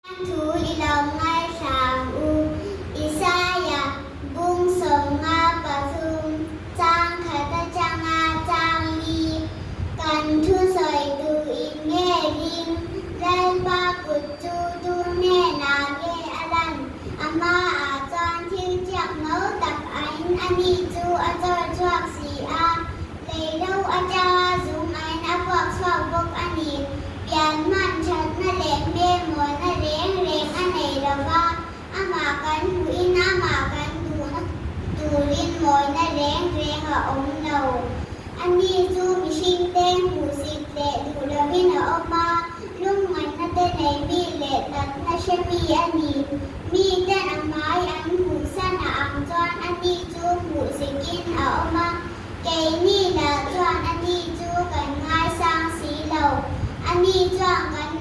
Thu i lo ngaithla ang u. Isaia bung 53 chang khat atanga chang li kan thusawi duhin nge ring Lalpa kut chu tu hnenah nge a lan? A hmaah chuan thil chiak no tak ain a ni chu a chawr chhuak si a. Lei ro atanga zung ain a puak chhuak bawk a ni. Pian hman thatna leh hmelmawlna reng reng a nei lo va, amah kan hmuhin amah kan duhna turin mawina reng reng a awm lo. Ani chu mihringte hmuhsit leh duh lovin a awm a, lungngaihna te nei mi leh natna hre mi a ni. Miten a hmai an hmuhsan a ang chuan ani chu hmuhsikin a awm a, Keini lah chuan ani chu kan ngaisang si lo. Ani chuan kan.